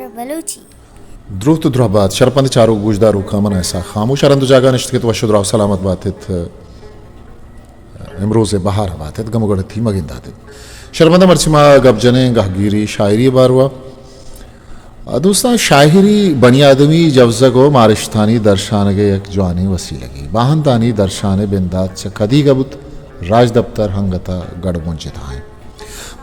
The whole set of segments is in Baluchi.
بلوچی۔ دروت و درہبات، شرپند چاروک گوشداروکاں، من ایسا خاموش ءَ رند و جاگہ نشت کت، وش و دراہ و سلامت بات ات۔ امروز بہار بات ات، گم و گڑتی مگندات ات۔ شرپند مرچی ما گپ جنیں گہگیری شاعری باروا۔ دوستاں، شاعری بنی آدمی جوزگ و مارشتانی درشانگ یک جوانیں وسیلگے۔ باہندانی درشان بندات چہ کدیگ بوت، راجدپتر ہنگتا گڑ بنجتا ہیں۔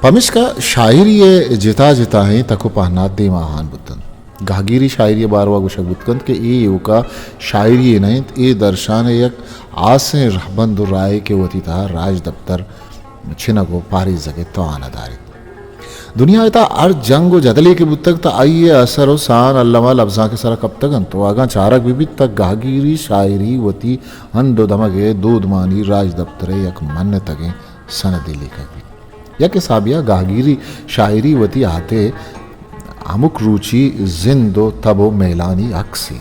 پمشکا شاعری ءِ جتا جتائیں تک و پہنات دیما آہان بوتنت۔ گہگیری شاعری ءِ باروا گوشگ بوت کنت کہ اے ایوکا شاعری یے نہ انت، اے درشان ءِ یک آسیں رہبند و راہے کہ وتی تہا راجدپتر چنگ و پاریزگ ءِ توانا داریت۔ دنیا ءِ تہا ہر جنگ و جدلے کہ بوتگ، تہ آئی ءِ اثر و سان الما لبزانک ءِ سرا کپتگ انت و اگاں چارگ بہ بیت، تہ گہگیری شاعری وتی ہند و دمگ ءِ دودمانی راجدپتر ءِ یک منتگیں سندے لیکگ بیت۔ یک حسابیا گہگیری شاعری وتی ہاتھ ءِ ہمک روچی زند و تب و میلانی عکسے۔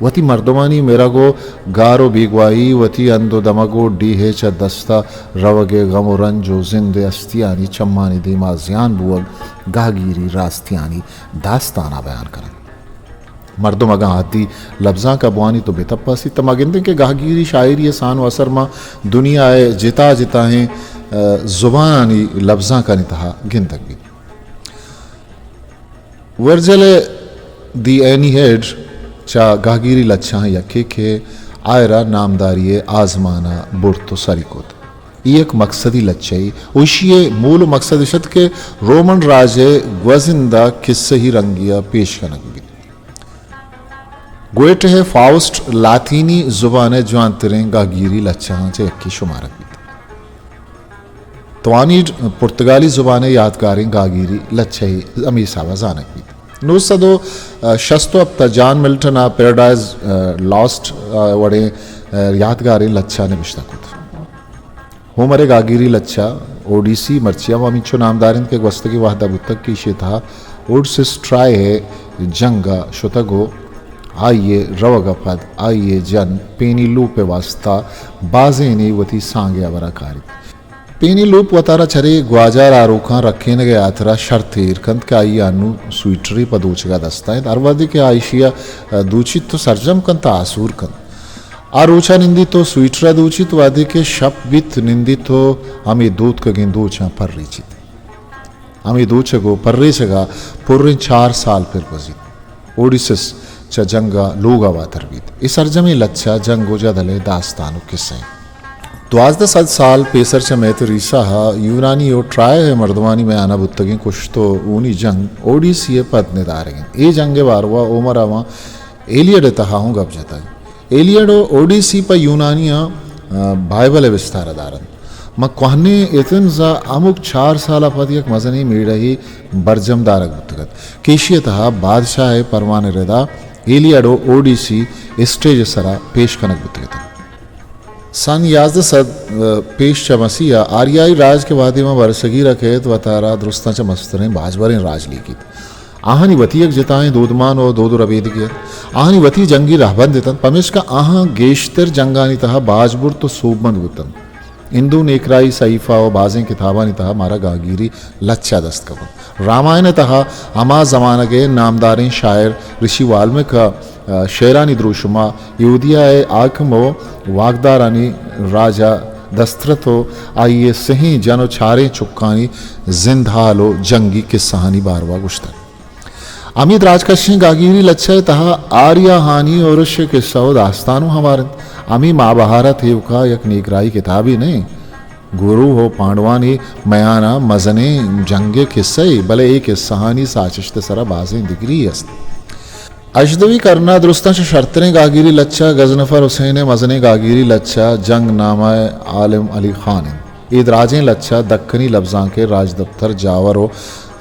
وتی مردمانی مرگ و گار و بیگواہی، وتی ہند و دمگ و ڈیہہ چہ دستا روگ ءِ غم و رنج و زند ءِ ہستیانی چمانی دیما زیان بوگ، گہگیری راستیانی داستانا بیان کننت۔ مردم اگاں عادی لبزانک ءَ بوانیت و بہ تپاسیت، تہ ما گندیں کہ گہگیری شاعری ءِ سان و اثر ما دنیا ءِ جتا جتائیں، ءَ، زبانانی لبزانکانی تہا گندگ بیت۔ ورجل ءِ دی اینیہیڈ چہ گہگیری لچہاں یکے کہ آئرا نامداری ءِ آزمان ءَ برت و سری کت۔ اے یک مقصدی لچہے و ایشی ءِ مول و مقصد اش ات کہ رومن راج ءِ گوزند ءَ کسہی رنگی ءَ پیش کنگ بیت۔ گوئٹہ ءِ فاؤسٹ لاطینی زبان ءِ جوانتریں گہگیری لچہاں چہ یکے شمارگ بیت۔ توانیڈ پرتگالی زبان ءِ یادگاریں گہگیری لچہے ہمے حساب ءَ زانگ بیت۔ نو سد و شست و ہپت ءَ جان ملٹن ءَ پیراڈائز، ءَ، لاسٹ، ءَ، وڑیں، ءَ، یادگاریں لچہ نبشتہ کت۔ ہومر ءِ گہگیری لچہ اوڈیسی مرچی ہم ہمینچو نامدار انت کہ گوستگیں وہد ءَ بوتگ کہ ایشی ءِ تہا اوڈسس ٹرائے ءِ جنگ ءَ شتگ و آئی ءِ روگ ءَ پد آئی ءِ جن پینی لوپ ءِ واستا بازینے وتی سانگ ءِ ہبر ءَ کاریت۔ پینی لوپ وتارا چرے گواجار آروکاں رکینگ ءِ ہاترا شرط ایر کنت کہ آئی ءَ انوں سویٹرے پہ دوچگ ءَ دست ءَ انت۔ ہر وہدے کہ آ ایشی ءَ دوچیت تو سرجم کنت ءُ آسور کنت۔ آ روچ ءَ نندیت ءُ سویٹر ءَ دوچیت، وہدے کہ شپ بیت نندیت ءُ ہمے دوتکگیں دوچاں پر ریچیت۔ ہمے دوچگ ءُ پر ریچگ ءَ پریں چار سال پر گوزیت۔ اوڈیسس چہ جنگ ءَ لوگ ءَ واتر بیت۔ اے سرجمیں لچہ جنگ ءُ جدل ءِ داستان ءُ کسہ انت۔ دوازدہ سد سال پیسر چہ میتریسا ءَ یونانی ءُ ٹرائے ءِ مردمانی میان ءَ بوتگیں کشت ءُ ہونی جنگ اوڈیسی ءِ پد ندارگ انت۔ اے جنگ ءِ باروا ہومر ءَ ماں ایلیڈ ءِ تہا ہوں گپ جتگ۔ ایلیڈ ءُ اوڈیسی پہ یونانیاں، آ، بائبل ءِ بستار ءَ دارنت۔ ماں کوہنیں ایتھنز ءَ ہمک چار سال ءَ پد یک مزنیں میڑہے برجم دارگ بوتگ ات کہ ایشی ءِ تہا بادشاہ ءِ پرمان ءِ ردا ایلیڈ ءُ اوڈیسی اسٹیج ءِ سرا پیش کنگ بوتگ اتنت۔ سن یازدہ سد پیش چہ مسیح ءَ آریائی راج کہ وہدے ماں برصغیر ءَ کئیت، وتارا درستاں چہ مستریں باجبریں راج لیکیت۔ آہانی وتی یک جتائیں دودمان ءُ دود ءُ ربیدگے ات۔ آہانی وتی جنگی رہبند اتنت، پمیشکا آہاں گیشتر جنگانی تہا باج برت ءُ سوبمند بوتنت۔ ہندو نیکراہی صحیفہ ءُ بازیں کتابانی تہا مارا گہگیری لچہ دست کپنت۔ رامائن ءِ تہا ہما زمانگ ءِ نامداریں شاعر رشی والمک ءِ، آ، شعرانی دروشم ءَ یہودیہ ءِ حاکم ءُ واکدارانی راجا دسترت ءُ آئی ءِ سہیں جن ءُ چاریں چکانی زندحال ءُ جنگی کسہانی باروا گوشتگ۔ ہمے دراجکشیں گہگیری لچہ ءِ تہا آریاہانی اُرش ءِ کسہ ءُ داستان اوں ہوار انت۔ ہمے مہابہارت ایوکا یک نیکراہی کتابے نہ انت۔ گورو ءُ پانڈوانی میان ءَ مزنیں جنگ ءِ کسہ اے، بلے اے کسہانی ساچشت ءِ سرا بازیں دگری است۔ ہژدہمی کرن ءَ درستاں چہ شرتریں گہگیری لچہ غضنفر حسین ءِ مزنیں گہگیری لچہ جنگ نامہ ءِ عالم علی خان انت۔ اے دراجیں لچہ دکنی لبزانک ءِ راجدپتر جاور ءُ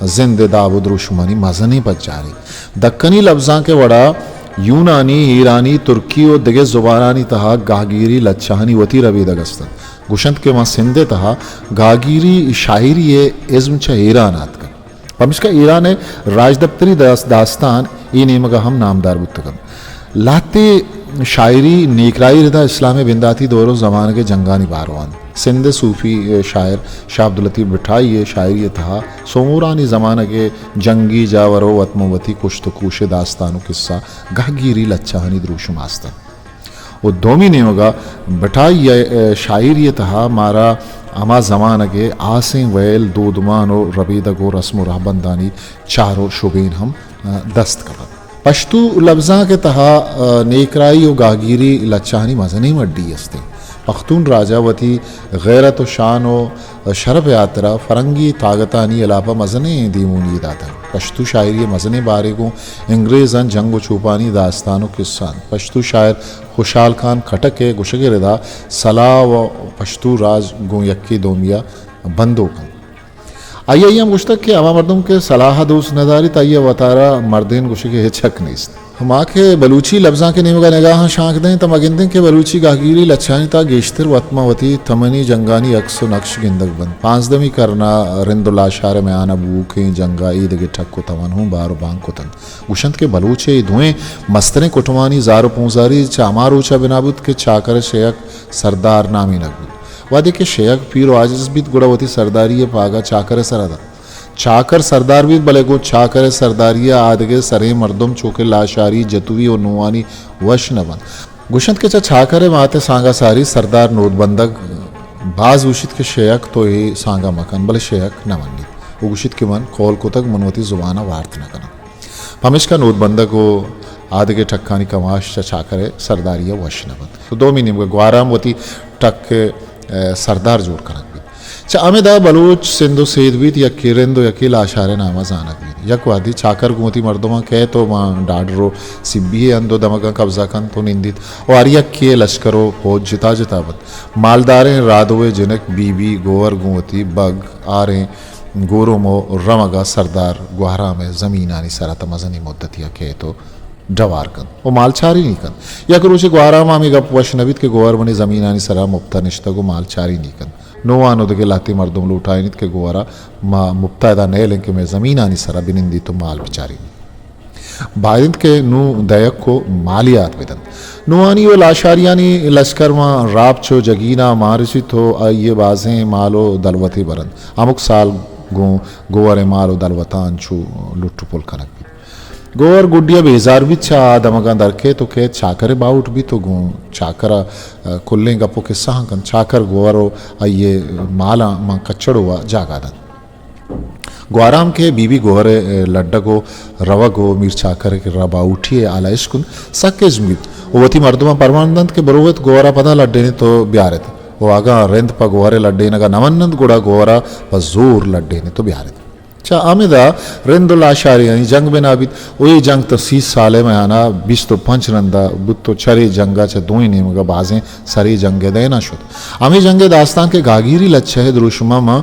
زند ءِ داب ءُ دروشمانی مزنیں پجارے۔ دکنی لبزانک ءِ وڑا یونانی، ایرانی، ترکی ءُ دگہ زبانانی تہا گہگیری لچہانی وتی ربیدگ است انت۔ گوشنت کہ ماں سندھ ءِ تہا گہگیری شاعری ءِ ازم چہ ایران ءَ اتکگ۔ پمشکا ایران ءِ راجدپتری داس-، داستان اے نیمگ ءَ ہم نامدار بوتگ انت۔ لہتے شاعری نیکراہی ردا اسلام ءِ بنداتی دور ءُ زمانگ ءِ جنگانی باروا انت۔ سندھ ءِ صوفی شاعر شاہ عبداللطیف بٹھائی ءِ شاعری ءِ تہا سومورانی زمانگ ءِ جنگی جاور ءُ وت ماں وتی کشت ءُ کوش ءِ داستان ءُ کسہ گہگیری لچہانی دروشم است انت۔ ءُ دومی نیمگ ءَ بٹھائی ءِ شاعری ءِ تہا مارا ہما زمانگ ءِ ہاسیں ویل، دودمان ءُ ربیدگ ءُ رسم ءُ رہبندانی چار ءُ شبین ہم دست کپنت۔ پشتو لبزانک ءِ تہا، آ، نیکراہی ءُ گہگیری لچہانی مزنیں مڈی است انت۔ پختون راج ءَ وتی غیرت ءُ شان ءُ شرپ ءِ ہاترا فرنگی طاقتانی ہلاپ ءَ مزنیں دیمونی یے داتگ۔ پشتو شاعری ءِ مزنیں بارے گوں انگریزاں جنگ ءُ چوپانی داستان ءُ کسہ انت۔ پشتو شاعر خوشحال خان کھٹک ءِ گوشگ ءِ ردا سلاہ ءُ پشتو راج گوں یکے دومی ءَ بندوک انت۔ آئی ءَ اے ہم گوشتگ کہ ہما مردم کہ سلاہ ءَ دوست نہ داریت، آئی ءَ وتارا مردین گوشگ ءِ ہچ حق نیست۔ ما کہ بلوچی لبزانک ءِ نیمگ ءَ نگاہاں شانک دئیں، تہ ما گندیں کہ بلوچی گہگیری لچہانی تہا گیشتر وت ماں وتی تمنی جنگانی عکس ءُ نقش گندگ بنت۔ پانزدہمی کرن ءَ رند ءُ لاشار ءِ میان ءَ بوؤکیں جنگ ءَ اے دگہ ٹک ءُ توان ہوں بار ءُ بانگ کتنت۔ گوشنت کہ بلوچ ءِ اے دوئیں مستریں کٹمانی زار ءُ پونزاری چہ ہما روچ ءَ بنا بوت کہ چاکر ءِ شیہک سردار نامینگ بوت۔ وہدے کہ شیہک پیر ءُ عاجز بیت، گڑا وتی سرداری ءِ پاگہ چاکر ءِ سرا دنت۔ چاکر سردار بیت، بلے گوں چاکر ءِ سرداری ءَ آدگہ سریں مردم چو کہ لاشاری، جتوئی ءُ نوانی وش نہ بنت۔ گوشنت کہ چہ چاکر ءِ مات ءِ سانگ ءَ ساری سردار نودبندگ باز گوشیت کہ شیہک تو اے سانگ ءَ مکن، بلے شیہک نہ منیت ءُ گوشیت کہ من قول کتگ، من وتی زبان ءَ وارت نہ کناں۔ پمیشکا نودبندگ ءُ آدگہ ٹکانی کماش چہ چاکر ءِ سرداری ءَ وش نہ بنت۔ تو دومی نیمگ ءَ گوہرام وتی ٹک ءِ، اے، سردار جوڑ کنگ بیت۔ چہ ہمدا بلوچ سندھ ءُ سید بیت، یکے رند ءُ یکے لاشار ءِ نام ءَ زانگ بیت۔ یک وہدے چاکر گوں وتی مردماں کئیت ءُ ماں ڈاڈر ءُ سبی ءِ ہند ءُ دمگاں قبضہ کنت ءُ نندیت ءُ ہر یکے ءِ لشکر ءُ پوج جتا جتا بنت۔ مالداریں رادو ءِ جنک بی بی گوہر گوں وتی بگ، ہاریں گورم ءُ رمگ ءَ سردار گوہرام ءِ زمینانی سرا تہ مزنیں مدتے ءَ کئیت ءُ ڈوار کنت ءُ مالچارینی کنت۔ یک روچے گوہرام ءَ ہمے گپ وش نہ بیت کہ گوہر منی زمینانی سرا مپت ءَ نشتگ ءُ مالچارینی کنت۔ نوں آ نوں دگہ لہتیں مردم لوٹائینیت کہ گوہر ءَ ما مپت ءَ ادا نئیلیں کہ مئے زمینانی سرا بنندیت ءُ مال بچارینیت۔ باید انت کہ نوں دئیک ءُ مالیات بدنت۔ نوانی ءُ لاشاریانی لشکر ماں راپ چو جگین ءَ مان رسیت ءُ آئی ءِ بازیں مال ءُ دلوتے برنت۔ ہمک سال گوں گوہر ءِ مال ءُ دلوتاں انچو لٹ ءُ پل کنگ بیت۔ گوہر گڈی ءَ بیزار بیت، چہ آ دمگاں در کیت ءُ کئیت چاکر ءِ باہوٹ بیت ءُ گوں چاکر ءَ، آ، کلیں گپ ءُ کسہاں کنت۔ چاکر گوہر ءُ آئی ءِ مالاں ماں کچڑو ءَ جاگہ دنت۔ گوہرام کہ بی بی گوہر ءِ لڈگ ءُ روگ ءُ میر چاکر ءِ کرا باہوٹی ءِ ہال ءَ اشکنت، سک ہژم بیت ءُ وتی مردماں پرمان دنت کہ بروت گوہر ءَ پدا لڈینیت ءُ بیاریت ءُ اگاں رند پہ گوہر ءِ لڈینگ ءَ نہ مننت، گڑا گوہر ءَ پہ زور لڈینیت ءُ بیاریت۔ چہ ہمدا رند ءُ لاشاریانی جنگ بنا بیت ءُ اے جنگ تاں سی سال ءِ میان ءَ بیست ءُ پنچ رند ءَ بوت ءُ چرے جنگ ءَ چہ دوئیں نیمگ ءَ بازیں سرے جنگ ءِ دئین ءَ شت۔ ہمے جنگ ءِ داستان کہ گہگیری لچہ ءِ دروشم ءَ ماں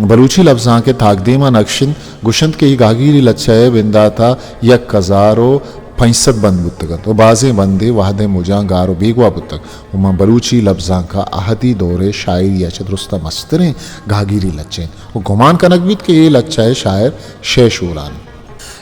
بلوچی لبزانک ءِ تاکدیم ءَ نکشنت، گوشنت کہ اے گہگیری لچہ ءِ بندات ءَ یک ہزار ءُ پنچ سد بند بوتگ انت ءُ بازیں بندے وہد ءِ مجاں گار ءُ بیگواہ بوتگ ءُ ماں بلوچی لبزانک ءَ اہدی دور ءِ شاعری ءَ چہ درستاں مستریں گہگیری لچہ انت ءُ گمان کنگ بیت کہ اے لچہ ءِ شاعر شے شولان انت۔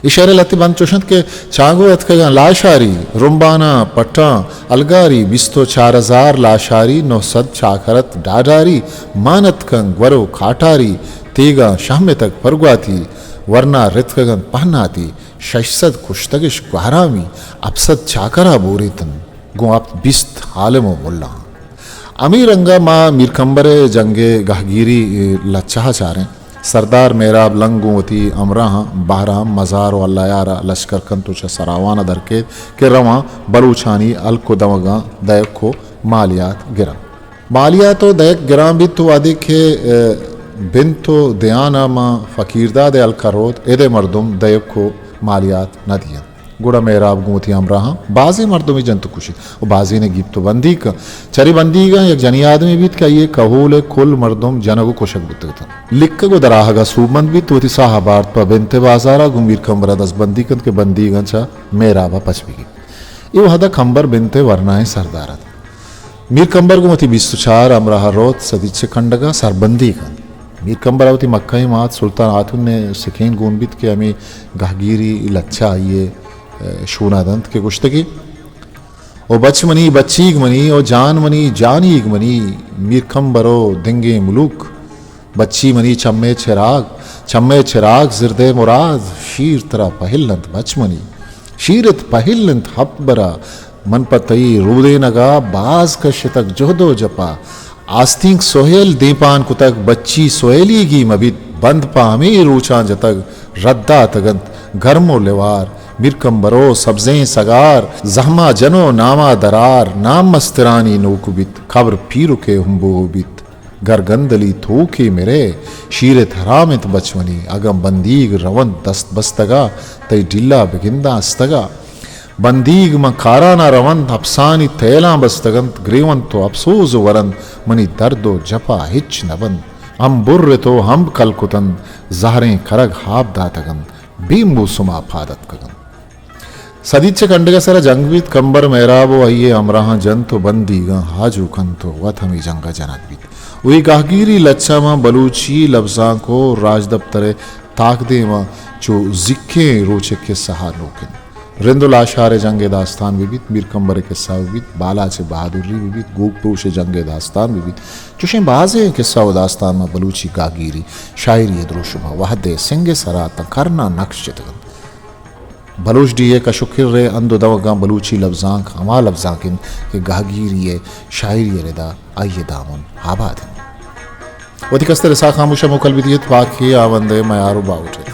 اے شعر ءِ لہتے بند چوش انت کہ چانگو اتکگاں لاشاری، رمباناں پٹاں الگاری، بیست ءُ چار ہزار لاشاری، نو سد چاکرت ڈاڈاری، مان اتکن گور ءُ کاٹاری، تیگاں شہمتگ پرگواتی، ورنا رتکگ انت پہناتی، شش سد کشتگش گوہرامی، ہپت سد چاکرا بوریتن، گوں ہپت بیست عالم ءُ ملاں۔ ہمے رنگ ءَ ما میر کمبر ءِ جنگ ءِ گہگیری لچہ ءَ چاریں۔ سردار مہراب لنگ گوں وتی ہمراہاں بہرام، مزار ءُ اللہ یار ءَ لشکر کنت ءُ چہ سراوان ءَ در کیت کہ رواں بلوچانی ہلک ءُ دمگاں دئیک ءُ مالیات گراں۔ مالیات ءُ دئیک گراں بیت ءُ وہدے کہ، ءَ، بنت ءُ دیان ءَ ماں فقیرداد ءِ ہلک ءَ روت، اد ءِ مردم دئیک ءُ مالیات نہ دینت۔ گڑا مہراب گوں وتی ہمراہاں بازیں مردمے جنت ءُ کشیت ءُ بازینے گیپت ءُ بندیگ کنت۔ چرے بندیگاں یک جنی آدمے بیت کہ آئی ءِ کہول ءِ کل مردم جنگ ءُ کشگ بوتگ اتنت۔ لکگ ءُ دراہگ ءَ سوبمند بیت، وتی ساہ ءَ بارت پہ بنت ءِ بازار ءَ گوں میر کمبر ءَ دست بندی کنت کہ بندیگاں چہ مہراب ءَ پچ بگیپت۔ اے وہد ءَ کمبر بنت ءِ ورنائیں سردار ات۔ میر کمبر گوں وتی بیست ءُ چار ہمراہ ءَ روت، سدیچ ءِ کنڈگ ءَ سربندی کنت۔ میر کمبر ءَ وتی مکہیں مات سلطان ہاتون ءِ سکین گون بیت کہ ہمے گہگیری لچہ آئی ءِ، ءَ، شون ءَ دنت کہ گوشتگی، او بچ منی، بچیگ منی، او جان منی، جانیگ منی، میر کمبر او دنگیں ملوک۔ بچی منی چمے چراگ، چمے چراگ زردے مراد، شیر ترا پہل انت بچ منی۔ شیرت پہل انت ہپت برا، من پہ تئی رودینگا باز کشتگ جہد و جپا۔ آستینک سہیل دیمپان کتگ، بچی سہیلیگی مبیت، بند پہ ہمے روچاں جتگ، رد داتگ انت گرم و لیوار، میر کمبر و سبزیں سگار، زہما جن و ناما درار، نام مسترانی نوک بیت، کبر پیرکے ہمبو بیت۔ گر گندلی توکے مرے، شیرت حرام انت بچ منی، اگاں بندیگ رونت دست بستگا، تئی ڈیلا بگنداں استگا۔ بندیگ من کارانا رونت، اپسانی تیلاں بستگ انت، گریونت و اپسوز ورنت، منی درد و جپا ہچ نہ بنت۔ ہم برت و ہم کل کتنت، زہریں کرگ ہاب داتگ انت، بے موسما پاد اتکگ انت۔ سدیچ ء کنڈگ ء سرا جنگ بیت، کمبر مہراب و آئی ء ہمراہاں جنت و بندیگاں آجو کنت و وت ہمے جنگ ء جنگ بیت۔ و اے گہگیری لچہ ماں بلوچی لبزانک و راجدپتر ء تاکدیم ء چو زیکیں روچ ء کسہ ء نوک انت۔ رند و لاشار ء جنگ ء داستان بہ بیت، میر کمبر ء کسہ بہ بیت، بالاچ ء بہادری بہ بیت، گوک پروش ء جنگ ء داستان بہ بیت، چوشیں بازیں کسہ و داستان ماں بلوچی گہگیری شاعری ء دروشم ء وہد ء سنگ ء سرا تاں کرناں نقش جتگ انت۔ بلوچ ڈیھ ء کش و کر ء ہند و دمگاں بلوچی لبزانک ہما لبزانک انت کہ گہگیری ء شاعری ء ردا آئی ء دامن آباد انت۔ وتی کستر اسحاق خاموش ء موکل بدیت، پاکی آوند ء میار و باہوٹ ات۔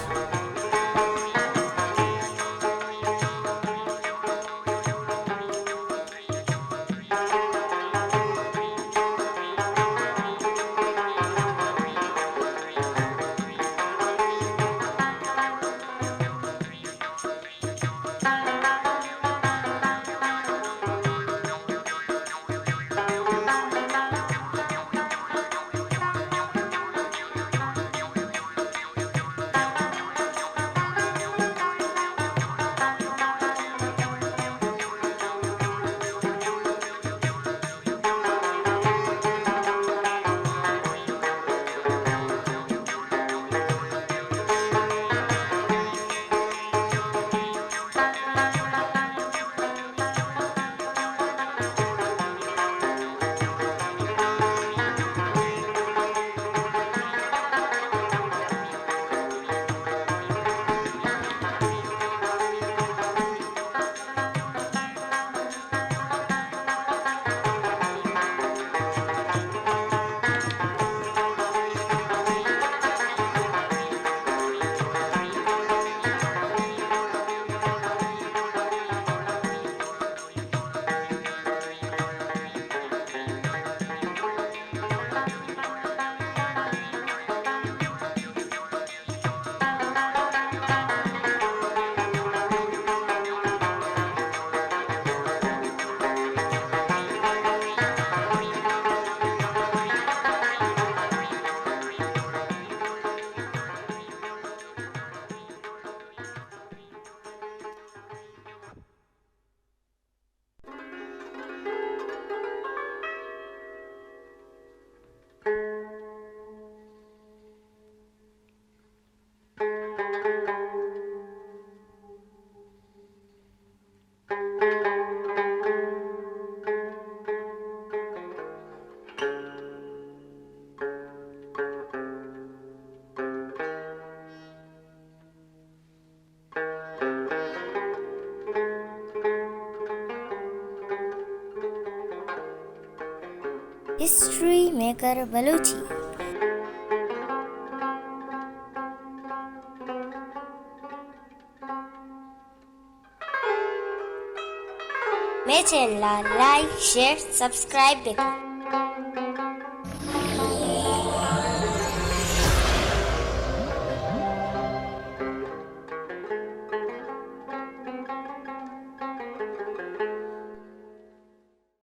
History maker Balochi. مئے چینل ءَ لائک، شیئر، سبسکرائب بہ کن۔